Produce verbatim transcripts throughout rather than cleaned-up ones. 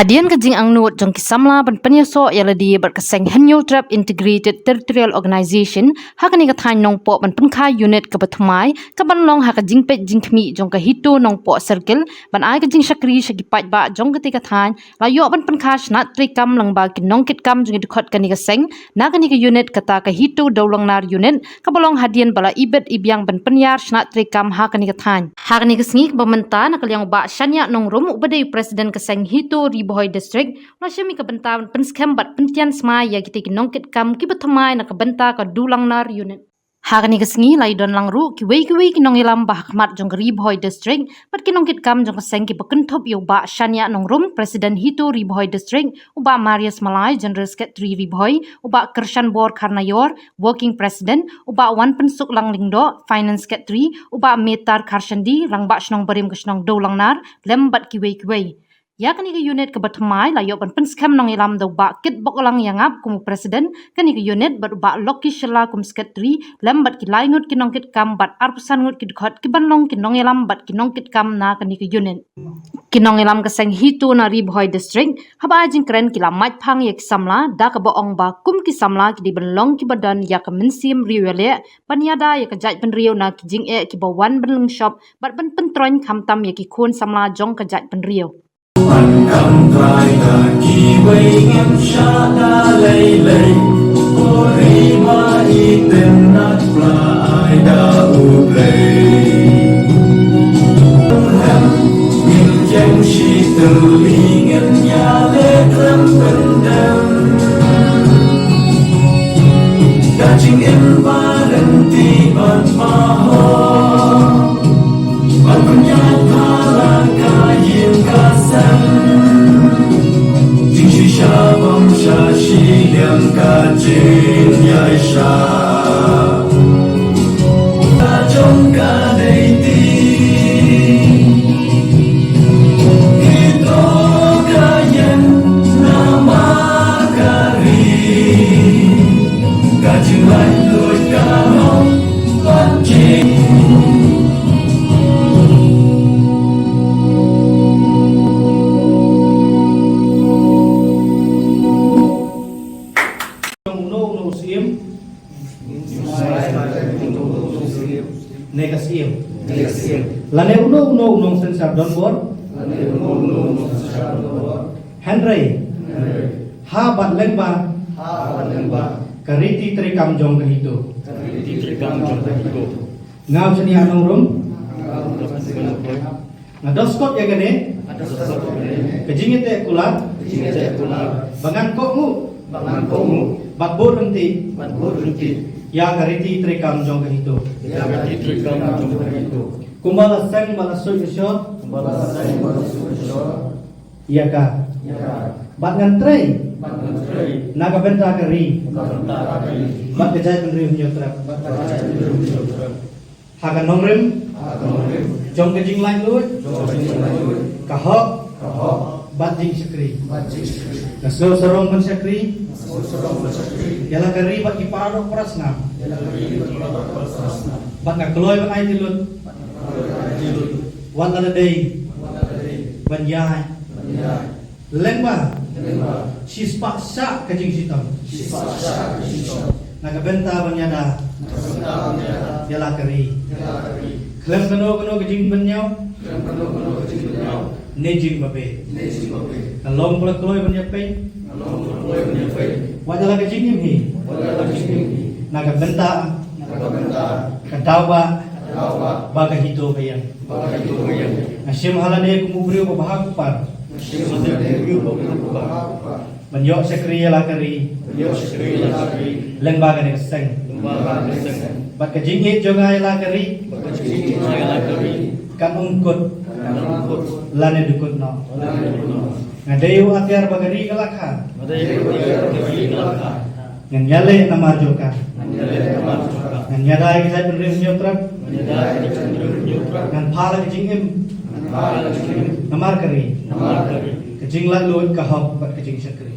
Hadien ka jingangnud jong ki samla ban pynïasoh ïa lade bad ka seng Hynñiewtrep Integrated Territorial Organization ha kane ka thaiñ Nongpoh ban pynkha unit kaba thymmai kaban long ha ka jingpeit jingkhmih jong ka HITO Nongpoh Circle ban ai ka jingshakri sha ki paidbah jong katei ka thaiñ, la ïoh ban pynkha shnat treikam lyngba ki nongkitkam jong ki dkhot kane ka seng na kane ka unit, kata ka HITO Dewlongnar unit, kaba long hadien ba la ibit ibiang ban pynïar shnat treikam ha kane ka thaiñ. Ha kane ka sngi kaba mynta, na ka liang u Bah Shaniah Nongrum, uba dei u President ka seng HITO Ri Bhoi District, u la shim ïa ka bynta ban pynskhem bad pyntian smai ïa kitei ki nongkitkam kiba thymmai na ka bynta ka Dewlongnar unit. Ha kane ka sngi la ïadon lang ruh kiwei kiwei ki nongïalam ba ha khmat jong ka Ri Bhoi District bad ki nongkitkam jong ka seng, kiba kynthup ïa u Bah Shaniah Nongrum, President HITO Ri Bhoi District, u Bah Marius Malai, General Secretary Ri Bhoi, u Bah Kyrshanbor Kharnaior, Working President, u Bah Wanpynsuklang Lyngdoh, Finance Secretary, u Bah Metar Kharshandi, Rangbah Shnong barim ka shnong Dewlongnar, lem bad kiwei kiwei. Ïa kane ka unit kaba thymmai la ïoh ban pynskhem nongïalam da u Bah Kitboklang Ïangap kum u President kane ka unit bad u Bah Lucky Shylla kum Secretary, lem bad ki lai ngut ki nongkitkam bad arphew san ngut ki dkhot kiban long ki nongïalam bad ki nongkitkam na kane ka unit. Ki nongïalam ka seng HITO na Ri Bhoi District, haba ai jingkren, ki la mait phang ïa ki samla da kaba ong ba kum ki samla ki dei ban long kiba don ïa ka mynsiem riewïaleh ban ïada ïa ka jaitbynriew na ki jingeh kiba wan ban lyngshop bad ban pyntroiñ, khamtam ïa ki khun samla jong ka jaitbynriew. Ban kam trai da kiwei ngim shah da lei lei. Ko Ri ba i tynat pla ai da U Blei. Ngim jeng shi tylli ngim ïaleh khlem pyndem. Da jingim ba ryntih bad ba hok. Ban pynïaid para ka ïing ka sem. Jingshisha bym shah shiliang ka jingïaishah. Ka jong ka dei ti. Ito ka ïeng namar ka ri. Ka jinglaitluid ka hok. Uno uno u syiem. Ne ka syiem. Lane uno uno u nongsynshar donbor. Hynrei ha bad lyngba ka riti treikam jong ka HITO. Nga u Shaniah Nongrum. Nga doskot ïa kane ka jingïateh kular ba ngan kohnguh bad bud ryntih ïa ka riti treikam jong ka HITO. Kumba la seng ba la suit ïa shor ïa ka. Bad ngan trei na ka bynta ka ri bad ka jaitbynriew Hynñiewtrep ha ka nongrim jong ka jinglaitluid, ka hok bad jingshakri. Nga sngewsarong ban shakri ïa la ka ri bad ki para doh para snam. Bad nga kloi ban aiti lut wat la da dei ban ïaid lyngba shispah shah ka jingshitom na ka bynta ban ïada ïa la ka ri. Khlem kano kano ka jingpynïaw ne jingbabe, ka long ba la kloi ban ïapeit wat la ka jingim hi na ka bynta ka daw ba ba ka HITO ka ïeng. Nga shim ha lade kum u briew ba bha kupar ban ïoh shakri ïa la ka ri lyngba kane ka seng. Bad ka jingïeit jong nga ïa la ka ri kan ym kut lane dkut noh. Nga dei u atiar ba ka ri ka la kha. Ngan ïaleh namar jong ka. Ngan ïada ïa ka jaitbynriew Hynñiewtrep. Ngan phah la ka jingim namar ka ri, ka jinglaitluid, ka hok bad ka jingshakri.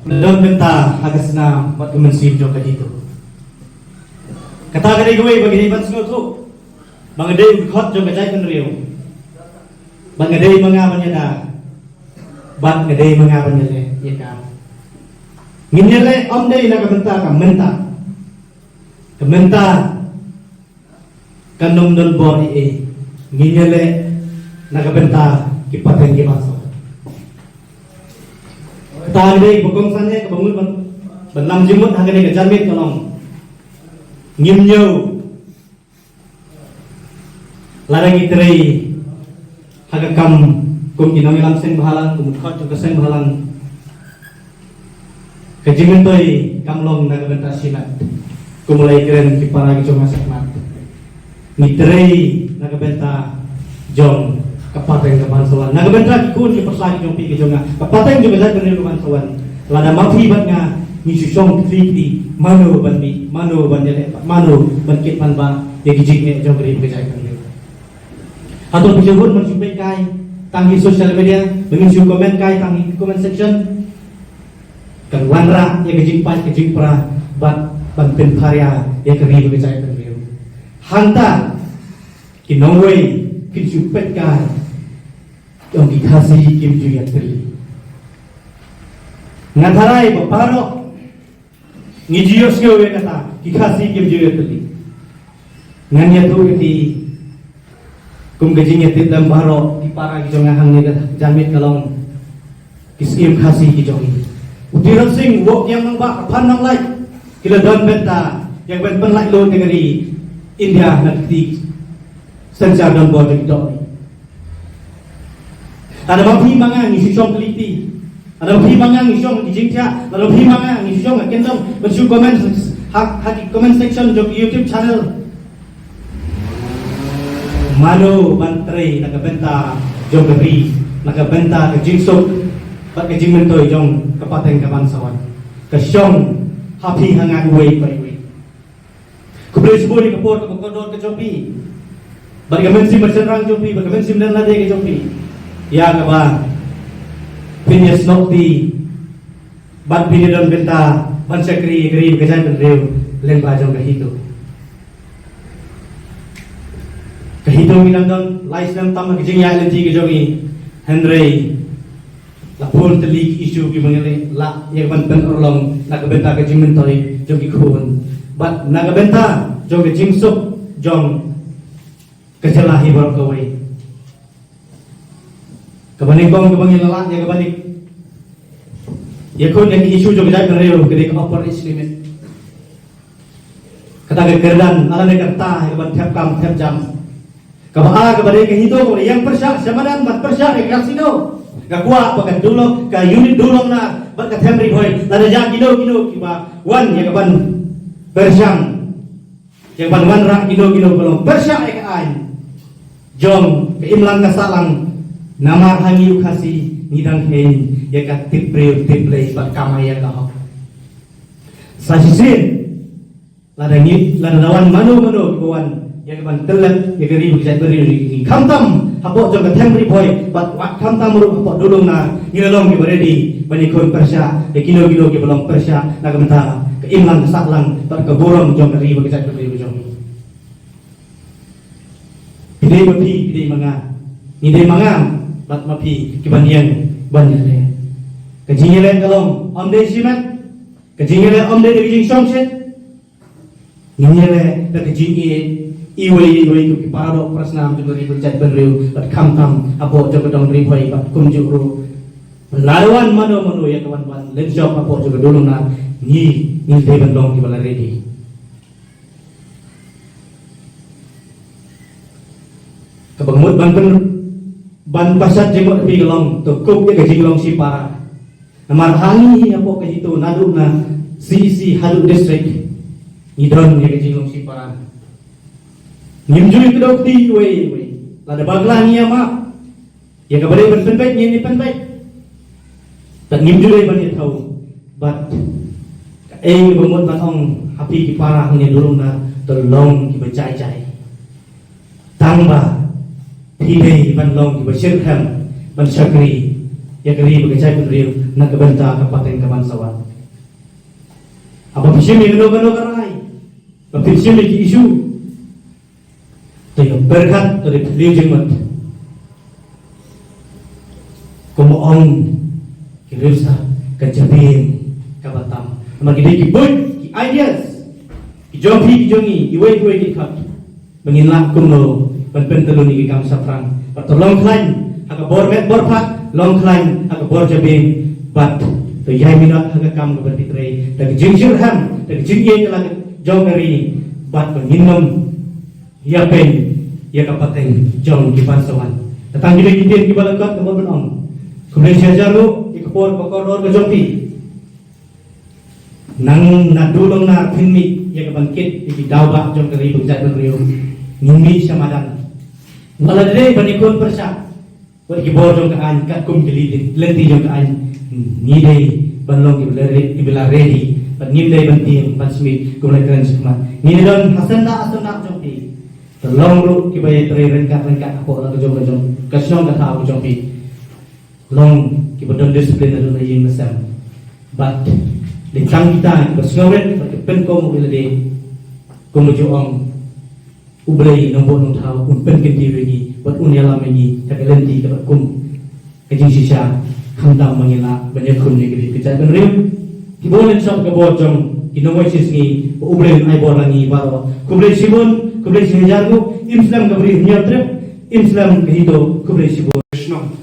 Don bynta ha ka snam bad ka mynsiem jong ka HITO. Kata ka dei kawei ba ngi dei ban sngewthuh ba nga dei u dkhot jong ka jaitbynriew. Bad nga dei ma nga ban ïada. Bad nga dei ma nga ban ïaleh ïa ka. Ngin ïaleh ym dei na ka bynta ka mynta. Ka mynta kan ym don bor ei ei. Ngin ïaleh na ka bynta ki pateng ki ban sawat. Tang dei ba kongsan ne ka ba mut ban, ban lam jingmut ha kane ka janmiet ka long. Ngim ñiew. Lada ngi trei ha ka kam kum ki nongïalam seng bhalang, kum u dkhot jong ka seng bhalang, ka jingmyntoi kam long na ka bynta shimet. Kum u la ïakren ki para ki jong nga shakhmat. Ngi trei na ka bynta jong ka pateng ka ban sa wan. Na ka bynta ki khun ki pyrsa ki jong phi ki jong nga. Ka pateng jong ka jaitbynriew ka ban sa wan. Lada ma phi bad nga ngi shu shong kti kti, mano ban mih, mano ban ïaleh, mano ban kit ban bah ïa ki jingeh jong ka ri bad ka jaitbynriew. Hato phi shu hun ban shu peit kai tang ki social media, ban shu comment kai tang ki comment section? Kan wanrah ïa ka jingpait ka jingpra bad ban pynpharia ïa ka ri bad ka jaitbynriew. Hangta ki nongwei kin shu peit kai, ong ki Khasi kim ju ïatylli. Nga tharai ba baroh ngi ju ïohsngew ïa kata, ki Khasi kim ju ïatylli. Ngan ïathuh ïa phi kum ka jingïatip lem baroh ki para ki jong nga hangne ka janmiet ka long ki Syiem Khasi ki jong ngi. U Tirot Sing, u Woh Kiang Nangbah, ka Phan Nonglait, ki la don bynta ïa ka ban pynlait lut ïa ka ri India na ka kti synshar donbor jong ki dohnud. Lada ma phi ma nga ngi shu shong kti kti. Lada ma phi ma nga ngi shong ki jingthiah. Lada ma phi ma nga ngi shu shong ha kyndong ban shu comment ha, ha ki comment section jong ki YouTube channel. Mano ban trei na ka bynta jong ka ri, na ka bynta ka jingsuk bad ka jingmyntoi jong ka pateng ka ban sa wan. Ka shong ha phi ha nga iwei pa iwei. Khublei shibun ïa ka por kaba kordor ka jong phi, bad ka mynsiem bashynrang jong phi, bad ka mynsiem lyndet ka jong phi, ïa kaba phin ïasnoh kti bad phin ïadon bynta ban shakri ïa ka ri bad ka jaitbynriew lyngba jong ka HITO. Ka HITO ngi dang don lai snem tam ha ka jingïaid lynti ka jong ngi, hynrei la bun tylli ki issue kiba ngi la lah ïa ka ban pynurlong na ka bynta ka jingmyntoi jong ki khun bad na ka bynta jong ka jingsuk jong ka jylla hi baroh kawei. Kaba nyngkong kaba ngi la lah ïa ka ban ïakhun ïa ka issue jong ka jaitbynriew ka dei ka upper age limit. Kata ka kyrdan lane ka rta ïa ka ban thep kam thep jam. Kaba ar kaba dei ka HITO kaba ïeng pyrshah sha madan bad pyrshah ïa ka casino. Nga kwah ba ka Dulong, ka unit Dulong Nar bad ka Them Ri Bhoi, lada jia kino kino kiba wan ïa ka ban pyrshang, ïa ka ban wanrah kino kino ba long pyrshah ïa ka aiñ jong ka imlang ka sahlang. Namar ha ngi u Khasi ngi dang kheiñ ïa ka tip briew tip Blei bad kamai ïa ka hok. Sa shisien lada ngi, lada wan mano mano kiba wan ïa ka ban tyllet ïa ka ri bad ka jaitbynriew, ngi khamtam hapoh jong ka Them Ri Bhoi bad wat khamtam ruh hapoh Dulong Nar, ngi la long kiba ready ban ïakhun pyrshah ïa kino kino kiba long pyrshah na ka bynta ka imlang ka sahlang bad ka burom jong ka ri bad ka jaitbynriew jong ngi. Phi dei ma phi, phi dei ma nga, ngi dei ma nga bad ma phi kiban ïeng ban ïaleh. Ka jingïaleh ka long ym dei shimet, ka jingïaleh ym dei da ka jingshongshit. Ngin ïaleh da ka jingïeit iwei iwei kum ki para doh para snam jong ka ri bad ka jaitbynriew bad khamtam hapoh jong ka dong Ri Bhoi bad kumjuh ruh lada wan mano mano ïa ka wan ban lynshop hapoh jong ka Dulong Nar, ngi, ngi dei ban long kiba la ready. Kaba mut ban pyn, ban pashat jingmut phi ka long to kup ïa ka jinglong shipara. Namar ha ngi hi hapoh ka HITO naduh na CEC haduh district ngi don ïa ka jinglong shipara. Ngim ju ïakdew kti iwei iwei. Lada bakla ngi ïa map. Ïa kaba dei ban pynbeit ngin ïa pynbeit. Bad ngim ju dei ban ïa thaw. Bad kaei kaba mut ban ong ha phi ki para hangne Dulong Nar, to long kiba jai jai. Tang ba phi dei ban long kiba shyrkhei ban shakri ïa ka ri bad ka jaitbynriew na ka bynta ka pateng ka ban sa wan. Haba phi shim ïa kano kano ka rai, ba phi shim ïa ki issue, to ïa pyrkhat, to dei phi jingmut. Ong ki risa ka jabieng kaba tam. Namar ki dei ki buit, ki ideas ki jong phi ki jong ngi, iwei iwei ki khot. Ba ngin lah kumno ban pyntalun ïa ki kam shaphrang. Bad to long khlaiñ ha ka bor met bor phad, long khlaiñ ha ka bor jabieng. Bad to ïai minot ha ka kam kaba phi trei da ka jingshitrhem, da ka jingïeit ïa la ka jong ka ri. Bad ba ngin ym ïa pyn ïa ka pateng jong ki ban sa wan. Tang ki dei ki ktien kiba lyngkot kumba ban ong. Khublei shihajar nguh ïa ka por ba kordor ka jong phi. Nang naduh nang nar phin mih ïa ka ban kit ïa ki daw bah jong ka ri bad ka jaitbynriew. Ngin mih sha madan. Wat la dei ban ïakhun pyrshah wat ki bor jong ka aiñ katkum ki lynti jong ka aiñ. Ngi dei ban long kiba la re-, kiba la ready. Bad ngim dei ban tieng ban smiej kumba la kren shakhmat. Ngi dei don ha senda ha senda jong phi. Te long ruh kiba ïatrei ryngkat ryngkat hapoh la ka jong ka jong ka shnong ka thaw ka jong phi. Long kiba don disiplin haduh na ïing na sem. Bad dei tang kita kiba sngewrit bad ki pynkom ïa lade. Kumba ju ong, U Blei Nongbuh Nongthaw un pynkyntiew ïa ngi bad un ïalam ïa ngi ha ka lynti kaba kum ka jingshisha, khamtam ba ngin lah ban ïakhun ïa ka ri ka jaitbynriew. Ki bun lynshop ka bor jong ki nongwei shisngi, ba U Blei un ai bor ïa ngi baroh. Khublei shibun, khublei shihajar nguh. Im slem ka Bri Hynñiewtrep, im slem ka HITO, khublei shibun. Shnong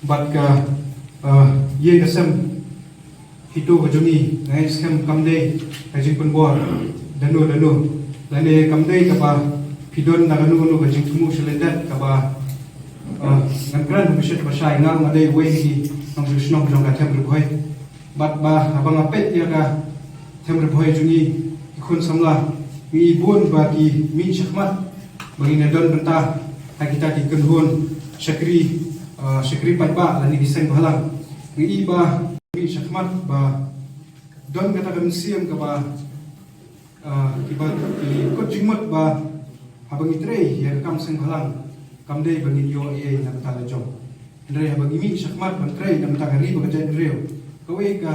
bad ka, ah, ïing ka sem HITO ka jong ngi, nga ngeit skhem kam dei ka jingpynbor dano dano, lane kam dei kaba phi don da kano kano ka jingthmu shalyndet kaba, ah, ngan kren ha ka bynta ba shai, nga nga dei uwei na ki nongshong shnong jong ka Them Ri Bhoi. Bad ba haba nga peit ïa ka Them Ri Bhoi jong ngi, ki khun samla, ngi bun ba ki mih shakhmat ba ngin ïa don bynta ha kita ki kynhun shakri, ah, shakri paidbah lane ki seng bhalang. Ngi ba mih shakhmat ba don kata ka mynsiem kaba, ah, kiba ki kut jingmut ba haba ngi trei ïa ka kam seng bhalang, kam dei ba ngin ïoh ei ei na ka bynta la jong. Hynrei haba ngi mih shakhmat ban trei na ka bynta ka ri bad ka jaitbynriew, kawei ka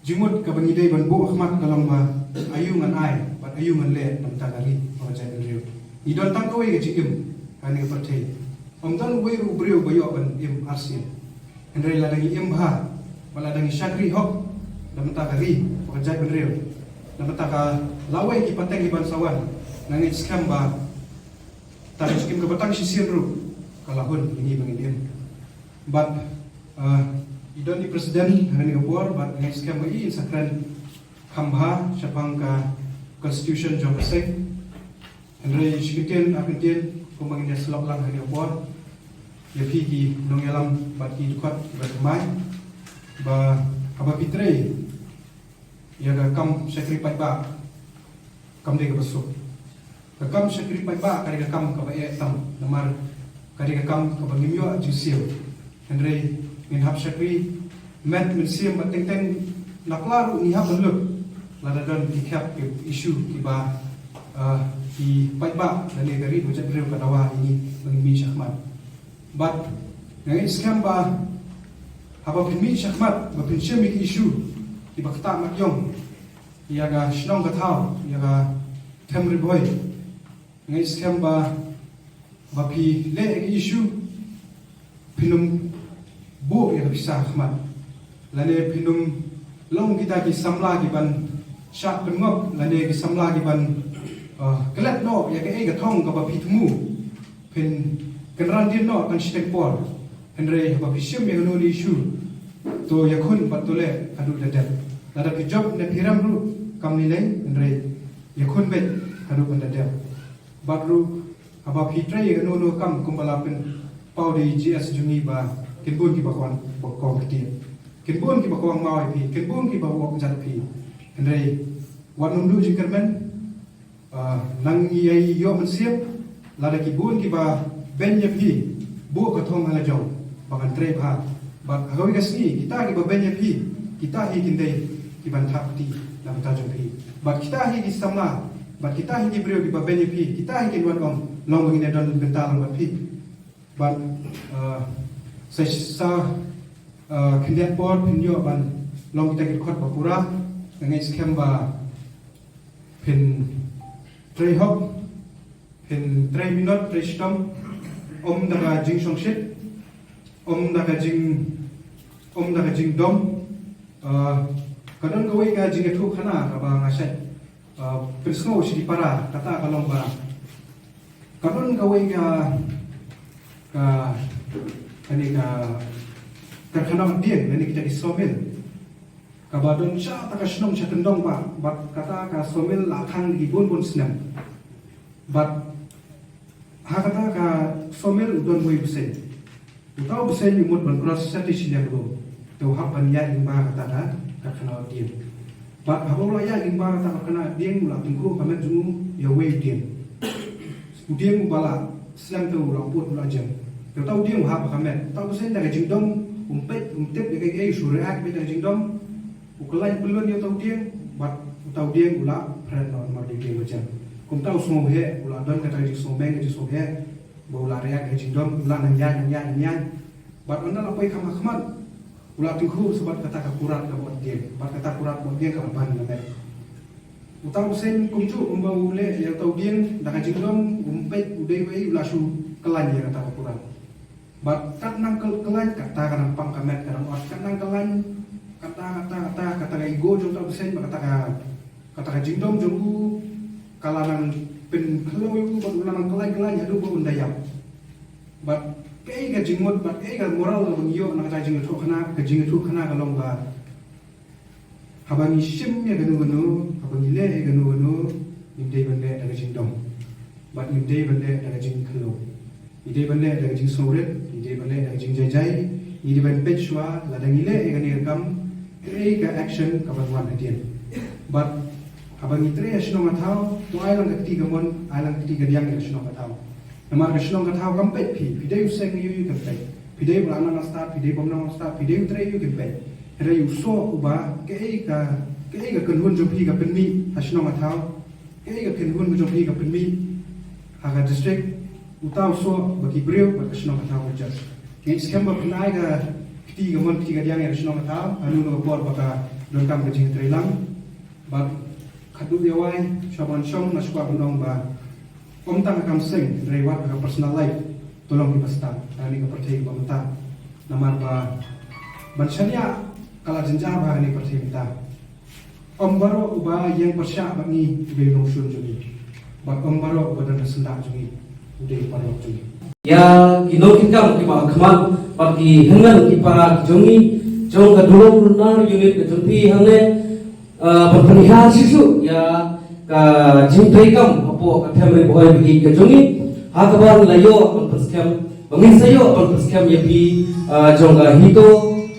jingmut kaba ngi dei ban buh khmat ka long ba aïu ngan ai bad aïu ngan leh na ka bynta ka ri bad ka jaitbynriew. Ngi don tang kawei ka jingim ha kane ka pyrthei. Ym don uwei ruh u briew ba ïoh ban im arsien. Hynrei lada ngi im bha bad lada ngi shakri hok na ka bynta ka ri bad ka jaitbynriew, na ka bynta ka lawei ki pateng ki ban sa wan, nga ngeit skhem ba tang ka jingim kaba tang shisien ruh ka la hun ïa ngi ba ngin im. Bad, ah, i don i president ha kane ka por, bad nga ngeit skhem ba i in sa kren kham bha shaphang ka constitution jong ka seng. Hynrei shi kyntien ar kyntien kumba ngin ïa sylloh lang ha kane ka por, ïa phi ki nongïalam bad ki dkhot kiba thymmai, ba haba phi trei ïa ka kam shakri paidbah, kam dei kaba suk. Ka kam shakri paidbah ka dei ka kam kaba eh tam, namar ka dei ka kam kaba ngim ïoh jingsiew. Hynrei ngin hap shakri met mynsiem bad teng teng, na pla ruh ngi hap ban lut lada don ki khep ki issue kiba, ah, ki paidbah lane ka ri bad ka jaitbynriew ka dawa ïa ngi ba ngin mih shakhmat. Bad nga ngeit skhem ba haba phin mih shakhmat ba phin shim ïa ki issue kiba ktah mat ïong ïa ka shnong ka thaw, ïa ka Them Ri Bhoi, nga ngeit skhem ba ba phi leh ïa ki issue, phin ym buh ïa ka pisa ha khmat, lane phin ym long kita ki samla ki ban shah pynngop, lane ki samla ki ban, ah, klet noh ïa kaei ka thong kaba phi thmu. Phin kynran dien noh tang shiteng por. Hynrei haba phi shim ïa kano kano issue, to ïakhun bad to leh haduh da dep. Lada phi jop ne phi rem ruh kam lei lei, hynrei ïakhun beit haduh ban da dep. Bad ruh haba phi trei ïa kano kano kam, kumba la pynpaw da i G S jong ngi ba kin bun kiba kwah, ba kwah ktieh, kin bun kiba kwah maw ïa phi, kin bun kiba wok jat phi. Hynrei wat nym duh jingkyrmen. Ah, nang ïa ïoh mynsiem, lada ki bun kiba beiñ ïa phi, buh ka thong ha la jong ba ngan trei bha. Bad ha kawei ka sngi kita kiba beiñ ïa phi, kita hi kin dei ki ban thap kti na ka bynta jong phi. Bad kita hi ki samla, bad kita hi ki briew kiba beiñ ïa phi, kita hi kin wan ong, long ba ngin ïa don bynta lang bad phi. Bad, ah, sa, sa, ah, khyndiat por phin ïoh ban long kita ki dkhot ba pura. Nga ngeit skhem ba phin trei hok, phin trei minot, trei shitom, ym da ka jingshongshit, ym da ka jing, Kum da ka jingdom, uh, ka don kawei ka jingïathuhkhana kaba nga shait, uh, pynsngew sha ki para, kata ka long ba ka don kawei ka, ka, kane ka, ka karkhana dieng, lane kita ki sawmill, kaba don sha kata ka shnong sha kyndong ba, bad kata ka sawmill la khang da ki bun bun snem. Bad ha kata ka sawmill u don uwei u bseiñ. Uta u bseiñ u mut ban cross shatei shiliang ruh, te u hap ban ïaid lyngba kata ka karkhana dieng. Bad haba u la ïaid lyngba kata ka karkhana dieng, u la tyngkhuh ka met jong u ïa uwei u dieng. U dieng uba la slem te u la put, u la jem. Te uta u dieng u hap ha ka met. Uta u bseiñ da ka jingdom, um peit, um tip ïa kaei kaei, u shu react beit da ka jingdom. U kyllain pyllun ïa uta u dieng, bad uta u dieng u la phred noh namar u dieng ba jem. Kumta u sngewheh, u la don kata ka jingsngewbha, ka jingsngewheh, ba u la react ha ka jingdom, u la nang ïaid, nang ïaid, nang ïaid. Bad ynda la poi kham ha khmat, u la tyngkhuh sa bad kata ka kurat kaba ot dieng, bad kata kurat ba ot dieng ka la ban na met. Uta u bseiñ kumjuh, kumba u leh ïa uta u dieng, da ka jingdom, um peit u dei uei, u la shu kyllain ïa kata ka kurat. Bad kat nang kyl-, kyllain, kata ka nang pang ka met ka nang ot, kat nang kyllain, kata, kata, kata, kata ka ego jong uta u bseiñ, bad kata ka, kata ka jingdom jong u, ka la nang pynkhynñiuh ïa u, bad u la nang kyllain, kyllain, haduh ba un da ïap. Bad kaei ka jingmut, bad kaei ka moral kaba ngi ïoh na kata ka jingïathuhkhana, ka jingïathuhkhana ka long ba, haba ngi shim ïa kano kano, haba ngi leh ïa kano kano, ngim dei ban leh da ka jingdom. Bad ngim dei ban leh da ka jingkhynñiuh. Ngi dei ban leh da ka jingsngewrit, ngi dei ban leh da ka jingjai jai, ngi dei ban peit shuwa, lada ngi leh ïa kane ka kam, kaei ka action kaban wan hadien. Bad haba ngi trei ha shnong ha thaw, to ai lang ka kti kamon, ai lang ka kti kadiang ïa ka shnong ka thaw. Namar ka shnong ka thaw kam peit phi, phi dei u seng aïu aïu kam peit. Phi dei ba la nang stad, phi dei bym nang stad, phi dei u trei aïu kam peit. Hynrei u soh uba, kaei ka, kaei ka kynhun jong phi ka pynmih ha shnong ha thaw, kaei ka kynhun jong phi ka pynmih ha ka district, uta u soh ba ki briew bad ka shnong ka thaw ka jot. Ngeit skhem ba phin ai ka kti kamon kti kadiang ïa ka shnong ka thaw, ha kano kano ka por ba ka donkam ka jingtreilang. Bad khatduh ïa wai, shuwa ban shong, nga sngewkwah ban ong ba ym tang ha ka kam seng, hynrei wat ha ka personal life, to long kiba stad ha kane ka pyrthei kaba mynta. Namar ba ban shaniah ka la jynjar ha kane ka pyrthei mynta. Ym baroh uba ïeng pyrshah bad ngi u dei u nongshun jong ngi. Bad ym baroh uba don ha syndah jong ngi u dei u paralok jong ngi. Ïa ki nongkitkam kiba ha khmat bad ki hynmen ki para ki jong ngi jong ka Dulom Nar Unit ka jong phi hangne, ah, ban pynhiar shuh shuh ïa ka jingtrei kam hapoh ka them Ri Bhoi ba ïeit ka jong ngi. Ha kaba ngi la ïoh ban pynskhem, ba ngin sa ïoh ban pynskhem ïa phi, ah, jong ka HITO,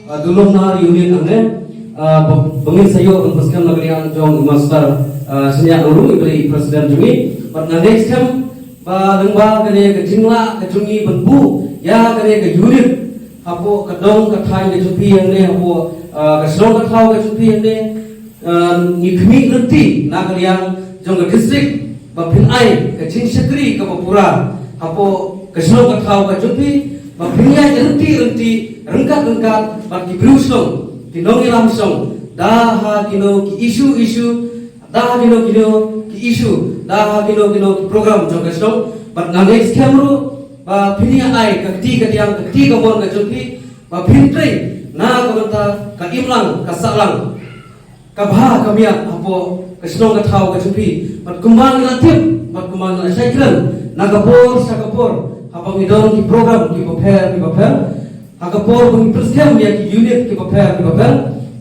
ah, Dulom Nar Unit hangne, ah, ba, ba ngin sa ïoh ban pynskhem na ka liang jong i Master, ah, Shaniah Nongrum, i ba dei i president jong ngi. Bad nga ngeit skhem ba lyngba kane ka jinglah ka jong ngi ban buh ïa kane ka unit hapoh ka dong ka thaiñ ka jong phi hangne, hapoh, ah, ka shnong ka thaw ka jong phi hangne, ah, ngi khmih lynti na ka liang jong ka district ba phin ai ka jingshakri kaba pura hapoh ka shnong ka thaw ka jong phi, ba phin ïaid lynti lynti, ryngkat ryngkat bad ki briew shnong, ki nongïalam shnong, da ha kino ki issue issue, da ha kino kino ki issue, da ha kino kino ki program jong ka shnong. Bad nga ngeit skhem ruh ba phin ïa ai ka kti kadiang, ka kti kamon ka jong phi, ba phin trei na ka bynta ka imlang ka sahlang, ka bha ka miat hapoh ka shnong ka thaw ka jong phi. Bad kumba ngi la tip, bad kumba ngi la shait kren na ka por sha ka por, haba ngi don ki program kiba pher kiba pher, ha ka por ba ngi pynskhem ïa ki unit kiba pher kiba pher,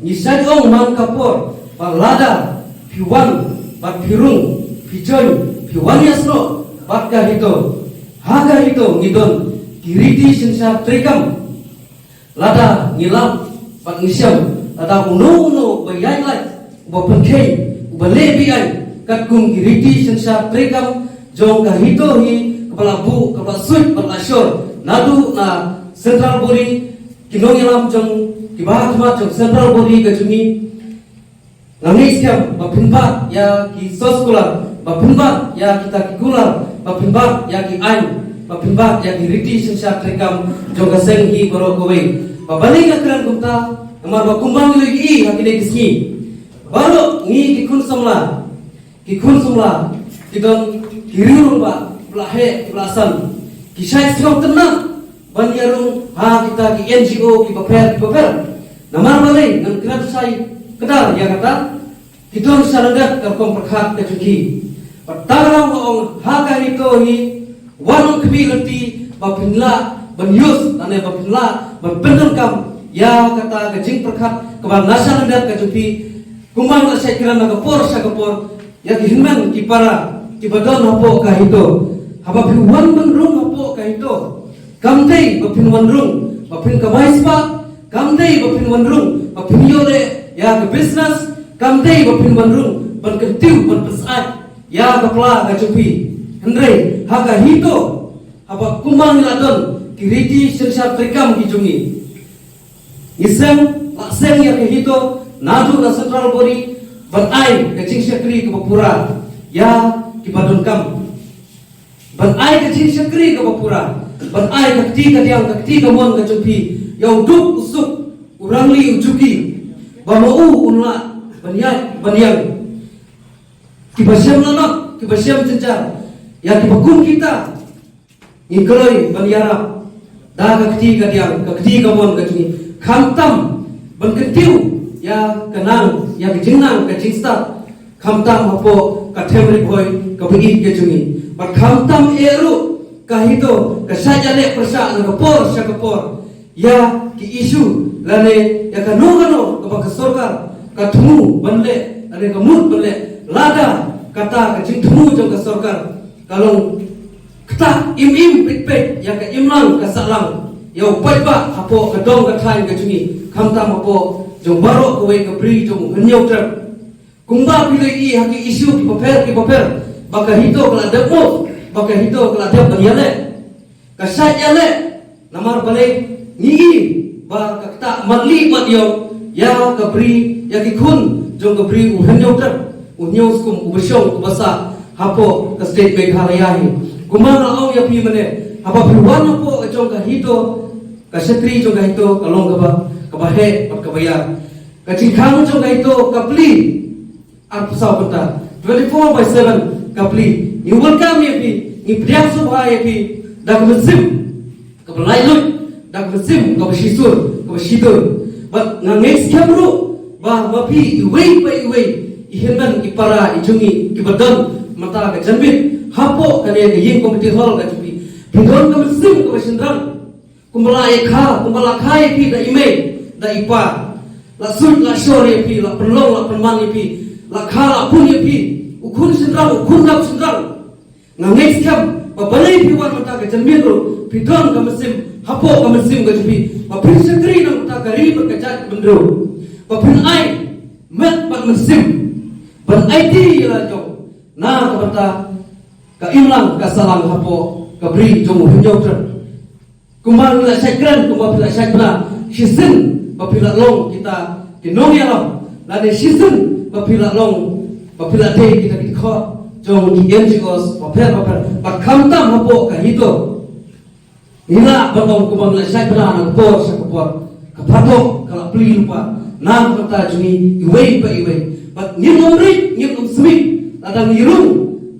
ngi shait ong man ka por ba lada phi wan bad phi rung, phi join, phi wan ïasnoh bad ka HITO. Ha ka HITO ngi don ki riti synshar treikam. Lada ngi lap bad ngi shem, lada uno uno uba ïaid lait, uba pynkheiñ, uba leh beaiñ katkum ki riti synshar treikam jong ka HITO hi, kaba la buh, kaba la suit, kaba la shor naduh na central body, ki nongïalam jong, kiba ha khmat jong central body ka jong ngi. Nga ngeit skhem ba phin bat ïa ki soskular, ba phin bat ïa kita ki kular, ba phin bat ïa ki aiñ, ba phin bat ïa ki riti synshar treikam jong ka seng hi baroh kawei. Ba balei nga kren kumta, namar ba kumba ngi la ïohi ha kine ki sngi, baroh ngi ki khun samla, ki khun samla, ki don ki riew rangbah kiba la heh, kiba la san, ki shait sngewtynnat ban ïarung ha kita ki NGO kiba pher kiba pher. Namar balei ngan kren shai kdar ïa kata, ki don sha lyndet ka rukom pyrkhat ka jong ki. Bad tang ba nga ong ha ka HITO hi, wat ong khmih lynti ba phin lah ban use lane ba phin lah ban pyndonkam ïa kata ka jingpyrkhat kaba na sha lyndet ka jong phi. Kumba nga la shait kren na ka por sha ka por, ïa ki hynmen ki para kiba don hapoh ka HITO. Haba phi wan ban rung hapoh ka HITO, kam dei ba phin wan rung ba phin kamai spah, kam dei ba phin wan rung ba phin ïoh leh ïa ka business, kam dei ba phin wan rung ban kyntiew ban pynsaid ïa ka pla ka jong phi. Hynrei ha ka HITO, haba kumba ngi la don ki riti synshar treikam ki jong ngi, ngi seng, la seng ïa ka HITO naduh na central body ban ai ka jingshakri kaba pura ïa kiba donkam. Ban ai ka jingshakri kaba pura, ban ai ka kti ka diang, ka kti ka mon ka jong phi ïa u duk u suk, u rangli u juki, ba ma u un lah ban ïaid ban ïeng. Kiba shem lanot, kiba shem jynjar, ïa kiba kum kita ngi kloi ban ïarap da ka kti ka diang, ka kti ka mon ka jong ngi, khamtam ban kyntiew ïa ka nang, ïa ka jingnang ka jingstad, khamtam hapoh ka them Ri Bhoi kaba ïeit ka jong ngi. Bad khamtam eh ruh ka HITO ka shait ïaleh pyrshah na ka por sha ka por ïa ki issue lane ïa kano kano kaba ka sorkar ka thmu ban leh lane ka mut ban leh, lada kata ka jingthmu jong ka sorkar ka long ktah im im peit peit ïa ka imlang ka sahlang, ïa u paidbah hapoh ka dong ka thaiñ ka jong ngi, khamtam hapoh jong baroh kawei ka bri jong u Hynñiewtrep. Kumba phi la ïohi ha ki issue kiba pher kiba pher, ba ka HITO ka la dep move, ba ka HITO ka la dep ban ïaleh, ka shait ïaleh. Namar balei? Ngi ïohi ba ka ktah matli mat ïong ïa ka bri, ïa ki khun jong ka bri u Hynñiewtrep, u Hynñiewskum, uba shong uba sah hapoh ka state Meghalaya hi. Kumba nga la ong ïa phi mynne, haba phi wan hapoh ka jong ka HITO, ka shakri jong ka HITO ka long kaba, kaba heh bad kaba ïar. Ka jingkhang jong ka HITO ka plie arphew saw kynta, twenty-four by seven ka plie. Ngi welcome ïa phi, ngi pdiang sngewbha ïa phi da ka mynsiem kaba laitluid, da ka mynsiem kaba shisur, kaba shidur. Bad nga ngeit skhem ruh ba ma phi iwei pa iwei, i hynmen i para i jong ngi kiba don mynta ka janmiet hapoh kane ka ïing community hall ka jong phi, phi don ka mynsiem kaba shynrang. Kumba la ïa kha, kumba la kha ïa phi da i mei da i pa, la suit la shor ïa phi, la pynlong la pynman ïa phi, la kha la pun ïa phi u khun shynrang, u khun dap shynrang. Nga ngeit skhem ba balei phi wan mynta ka janmiet ruh phi don ka mynsiem hapoh ka mynsiem ka jong phi ba phin shakri na ka bynta ka ri bad ka jait bynriew, ba phin ai met bad mynsiem ban aiti ïa la jong na ka bynta ka imlang ka sahlang hapoh ka bri jong u Hynñiewtrep. Kumba ngi la shait kren, kumba phi la shait bna, shisien ba phi la long kita ki nongïalam, lane shisien ba phi la long, ba phi la dei kita ki dkhot jong ki N G Os bapher bapher, bad khamtam hapoh ka HITO. Ngi lah ban ong kumba ngi la shait bna na ka por sha ka por, ka phatok ka la plie lypa na ka bynta jong ngi iwei pa iwei. Bad ngin ym rit, ngin ym smiej lada ngi rung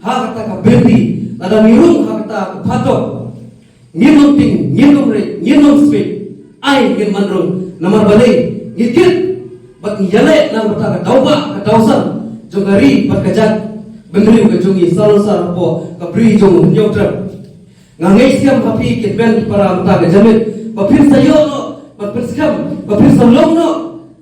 ha kata ka bynta, lada ngi rung ha kata ka phatok. Ngin ym tieng, ngin ym rit, ngin ym smiej. Ai ngin man rung, namar balei? Ngi kit bad ngi ïaleh na ka bynta ka daw bah ka daw san jong ka ri bad ka jait bynriew ka jong ngi, sha long sha hapoh ka bri jong u Hynñiewtrep. Nga ngeit skhem ba phi ki hynmen ki para mynta ka janmiet ba phin sa ïoh noh ban pynskhem, ba phin sa long noh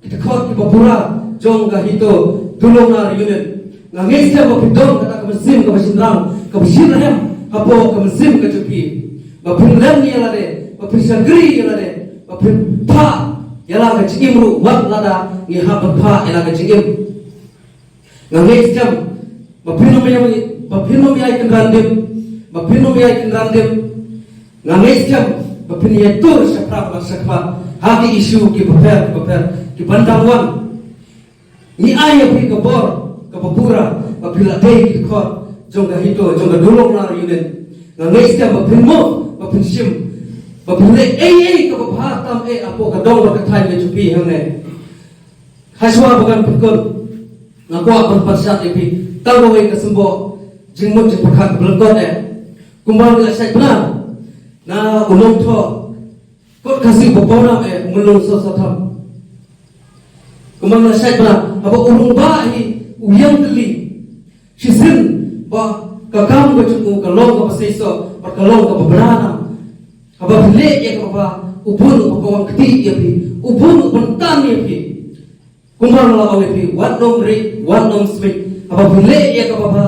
ki dkhot kiba pura jong ka HITO Dulongnar Unit. Nga ngeit skhem ba phi don kata ka mynsiem kaba shynrang, kaba shyrhem hapoh ka mynsiem ka jong phi, ba phin leh ïa lade, ba phin shakri ïa lade, ba phin phah ïa la ka jingim ruh wat lada ngi hap ban phah ïa la ka jingim. Nga ngeit skhem ba phin ym ïai, ba phin ym ïai kynran dim, ba phin ym ïai kynran dim. Nga ngeit skhem ba phin ïai tur shaphrang bad shakhmat ha ki issue kiba pher kiba pher kiban dang wan. Ngi ai ïa phi ka bor kaba pura ba phi la dei ki dkhot jong ka HITO, jong ka Dulongnar Unit. Nga ngeit skhem ba phin mut, ba phin shim, ba phin leh ei ei kaba bha tam eh hapoh ka dong bad ka thaiñ ka jong phi hangne. Hashwa ba ngan pynkut, nga kwah ban pynshai ïa phi tang kawei ka symbol jingmut jingpyrkhat kaba lyngkot eh. Kumba ngi la shait bna na u nongthoh kot Khasi ba pawnam eh, u Myllung Soso Tham. Kumba nga la shait bha, haba u rangbah hi u ïeng tylli, shisien ba ka kam ka jong u ka long kaba seisoh bad ka long kaba bha. Haba phi leh ïa kaba bha, u bun uba wan kti ïa phi, u bun uban tan ïa phi. Kumba nga la ong ïa phi, wat nym ri, wat nym smit. Haba phi leh ïa kaba bha,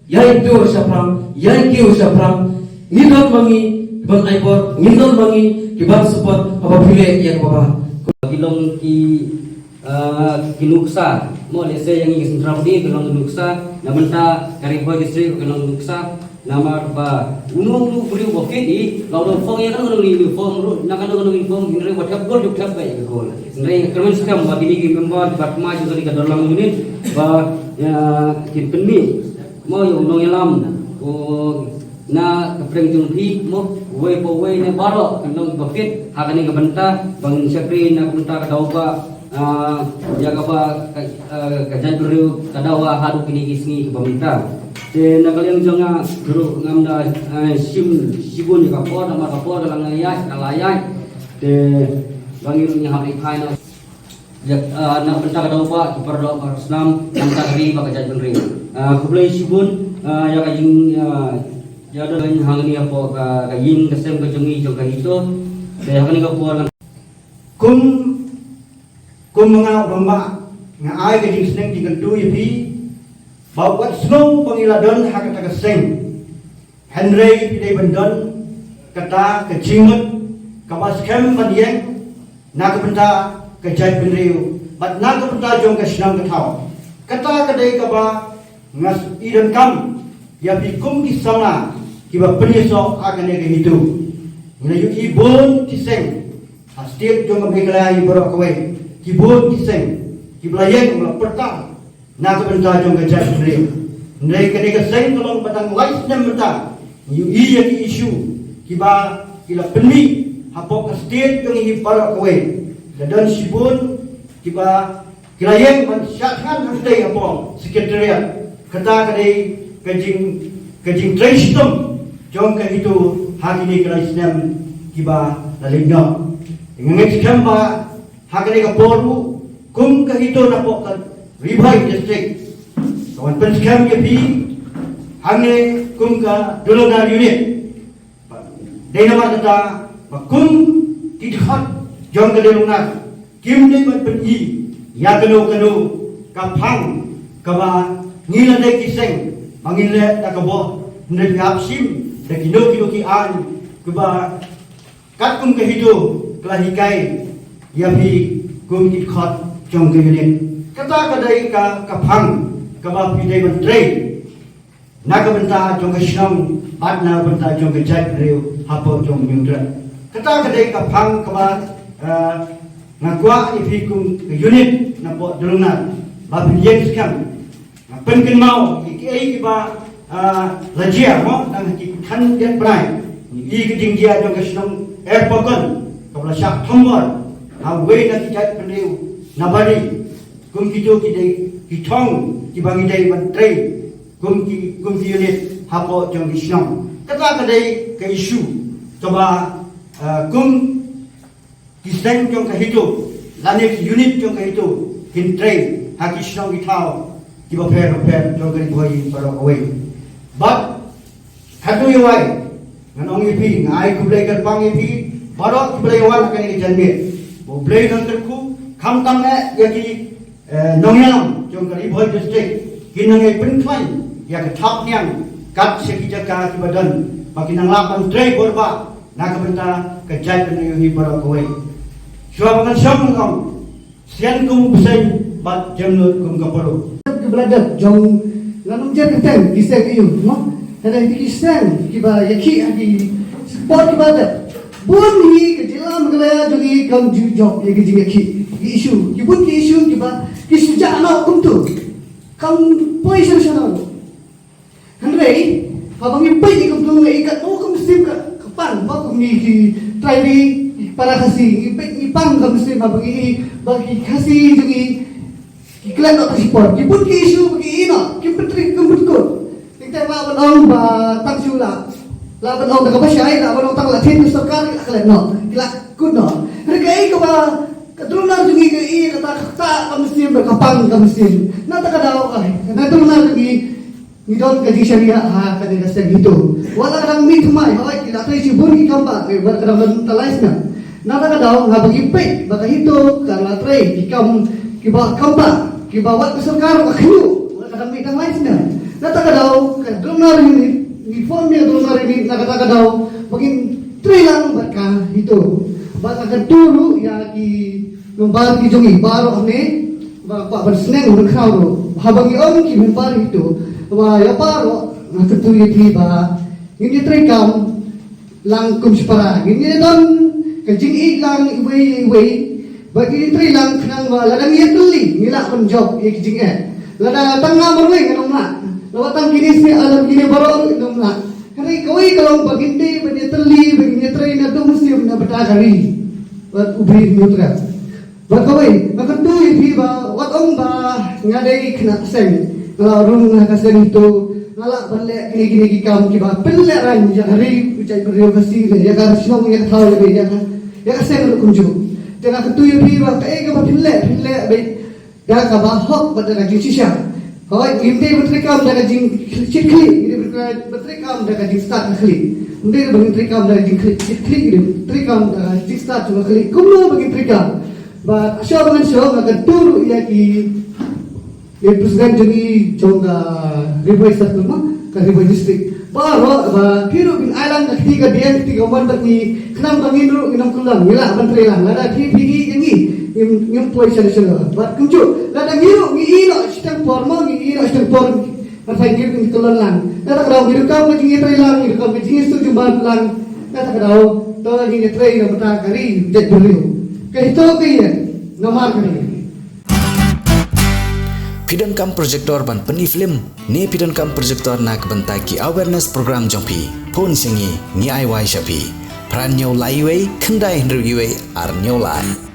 ïai dur shaphrang, ïai kiew shaphrang. Ngi don ma ngi kiban ai bor, ngi don ma ngi kiban support haba phi leh ïa kaba bha. Ki long ki, ah, ki nuksa, mo, lehse ïa ngi ki Central Body ki long ki nuksa, na bynta ka Ri Bhoi District ki long nuksa. Namar ba uno uno u briew ba fit hi, la u dang phong ïa kano kano ka uniform ruh, na kano kano ka uniform, hynrei ba thep gol, thep beit ïa ka gol. Hynrei kyrmen skhem ba kine ki member, department, jong kane ka Dolang Unit, ba, ïa, kin pynmih, mo, ïa u nongïalam, u, na ka pdeng jong phi, mo, uwei pa uwei ne baroh, kin long ba fit, ha kane ka bynta, ba ngin shakri na ka bynta ka daw ba, ah, ïa kaba ka, ah, ka jaitbynriew ka dawa haduh kine ki sngi kiba mynta. Te na ka liang jong nga ruh ngam da, ah, shim shibun ïa ka por, namar ka por ka la ïaid, ka la ïaid. Te ba ngi ruh ngi hap leit phai noh. Ïa, ah, na ka bynta ka daw ba ki para doh para snam, na ka bynta ka ri bad ka jaitbynriew. Ah, khublei shibun, ah, ïa ka ïing, ah, ïa ka don hangne hapoh ka, ka ïing ka sem ka jong ngi jong ka HITO. Te hangne ka por ngan Kum, kum ma nga u rangbah, nga ai ka jingsneng jingkyntu ïa phi, ba wat sngew ba ngi la don ha kata ka seng. Hynrei phi dei ban don kata ka jingmut kaba skhem ban ïeng na ka bynta ka jaitbynriew bad na ka bynta jong ka shnong ka thaw. Kata ka dei kaba nga s-, i donkam ïa phi kum ki samla kiba pynïasoh ha kane ka HITO. Ngi la ïohi bun ki seng ha state jong ka Meghalaya hi baroh kawei, ki bun ki seng kiba la ïeng, ba la pyrta na ka bynta jong ka jaitbynriew. Hynrei kane ka seng ka long ba tang lai snem mynta ngi ïohi ïa ki issue kiba ki la pynmih hapoh ka state jong ngi hi baroh kawei. La don shibun kiba ki la ïeng ban shad thngan hangtei hapoh Secretariat. Kata ka dei ka jing, ka jingtrei shitom jong ka HITO ha kine ki lai snem kiba la leit noh. Nga ngeit skhem ba ha kane ka por ruh kum ka HITO napoh ka Ri Bhoi District ka wan pynskhem ïa phi hangne kum ka Dollongnar Unit. Dei namar kata ba kum ki dkhot jong ka Dollongnar kim dei ban pyni ïa kano kano ka phang kaba ngi la dei ki seng ba ngin leh da ka bor, hynrei phi hap shim da kino kino ki aiñ kiba katkum ka HITO ka la hikai ïa phi kum ki dkhot jong ka unit. Kata ka dei ka, ka phang kaba phi dei ban trei na ka bynta jong ka shnong bad na ka bynta jong ka jaitbynriew hapoh jong Mawkyrwat. Kata ka dei ka phang kaba, eh, nga kwah ïa phi kum ka unit napoh Dollongnar ba phin ïeng skhem. Nga pynkynmaw ïa kiei kiba, ah, la jia mo tang ha ki khyndit bnai. Ïa ka jingjia jong ka shnong Erpakon kaba la shah thombor ha uwei na ki jaitbynriew na Bari. Kum kito ki dei ki thong kiba ngi dei ban trei kum ki, kum ki unit hapoh jong ki shnong. Kata ka dei ka issue kaba, ah, kum ki seng jong ka HITO lane ki unit jong ka HITO kin trei ha ki shnong ki thaw kiba pher ba pher jong ka Ri Bhoi baroh kawei. Bad haduh ïa wai ngan ong ïa phi, nga ai khublei kyrpang ïa phi baroh kiba la ïa wan ha kane ka janmiet. Ba U Blei un kyrkhu khamtam eh ïa ki, eh, nongïalam jong ka Ri Bhoi District, kin nang ïai pynkhlaiñ ïa ka thapniang kat sha ki jaka kiba don, ba kin nang lah ban trei bor bah na ka bynta ka jaitbynriew hi baroh kawei. Shuwa ba ngan shong ngan ong, sian kum u bseiñ bad jemnud kum ka polo. Kiba la dep jong, ngan ym jer kyrteng ki seng aiu mo. Hynrei ki seng kiba ïakhih ha ki sport kiba la dep. Bun hi ka jylla Meghalaya jong ngi kam ju jop ïa ki jingïakhih ki issue, ki bun ki issue kiba ki shu jah noh kumtu. Kam poi sha sha noh. Hynrei haba ngi peit ïa kumtu ngi ïa kat, oh, ka mynsiem ka, ka pang, ba kum ngi ki tribe, ki para Khasi, ngi peit ngi pang ka mynsiem haba ngi, ba ki Khasi jong ngi ki klet noh ka sport. Ki bun ki issue ba ki ïeh noh, kim pyntreikam, kim pynkut. Teng teng lah ban ong ba tang shu lah, lah ban ong da kaba shai, lah ban ong tang la thied ka sorkar, ki la klet noh, ki la kut noh. Hynrei kaei kaba Ka dulnar jong ngi ka ïa kata ka ktah ka mynsiem bad ka pang ka mynsiem. Na kata ka daw, ai, na dulnar jong ngi ngi don ka jingshaniah ha kane ka seng HITO. Wat la ka dang mih thymmai, hooid, ki la trei shibun ki kam bah, eh, wat la ka dang don ta lai snem. Na kata ka daw, haba ngi peit ba ka HITO ka la trei ki kam kiba kam bah, kiba wat ka sorkar ka khynñiuh, wat la ka dang mih tang lai snem. Na kata ka daw, ka dulnar unit, ngi form ïa ka dulnar unit, na kata ka daw ba ngin trei lang bad ka HITO. Bad nga kyntu ruh ïa ki member ki jong ngi baroh ne, ba kwah ban sneng ban khraw ruh. Haba ngi ong ki member HITO, ba ïa baroh, nga kyntu ïa phi ba ngin ïa treikam lang kum shipara. Ngin ïa don ka jingïeit lang iwei ïa iwei. Bad ngin ïa trei lang khnang ba lada ngi ïa kylli ngi lah ban jop ïa ki jingeh. Lada tang nga marwei ngan ym lah. Lada tang kine seh alam kine baroh ruh ngan ym lah. Hynrei kawei ka long ba ngin dei ban ïa tylli, ba ngin ïa trei naduh mynsiem na bynta ka ri bad u Bri Hynñiewtrep. Bad kawei, nga kyntu ïa phi ba wat ong ba nga dei khynnah seng, nga la rung ha ka seng HITO, nga lah ban leh kine kine ki kam kiba pynlehraiñ ïa ka ri, u jaitbynriew Khasi ne ïa ka shnong, ïa ka thaw ne ïa ka, ïa ka seng ruh kumjuh. Te nga kyntu ïa phi ba kaei kaba phin leh, phin leh beit da kaba hok bad da ka jingshisha. Hooid, ngim dei ban treikam da ka jingshit khlieh, ngim dei ban treikam da ka jingstad ka khlieh. Ngim dei ban treikam da ka jingshit khlieh, ngim dei ban treikam da ka jingstad ka khlieh. Kumno ba ngin treikam? Bad shuwa ba ngan shu, nga kyntu ruh ïa ki, ïa ki president jong ngi jong ka Ri Bhoi Circle, ma, ka Ri Bhoi District. Baroh ba phi ruh phin ai lang ka kti ka dieng, ka kti ka mon bad ngi, khnang ba ngin ruh ngin ym kyllon, ngi lah ban trei lang. Lada phi phi ïeit ïa ngi, ngim, ngim poi sha sha. Bad kumjuh, lada ngi ruh ngi ïeh noh shiteng por, mo, ngi ïeh noh shiteng por, ngan sa ngi ruh ngin kyllon lang. Lada ka daw ngi ruh kam ka jingïatrei lang, ngi ruh kam ka jingïatrei jingban lang. Lada ka daw to ngi ïatrei na bynta ka ri, jaitbynriew. Ka HITO ka ïa namar ka ri. Phi donkam projector ban pyni film ne phi donkam projector na ka bynta ki awareness program jong phi? Phone sha ngi, ngi ai wai sha phi. Phra hynñiew lai wei, khyndai hynriew wei, ar hynñiew lai.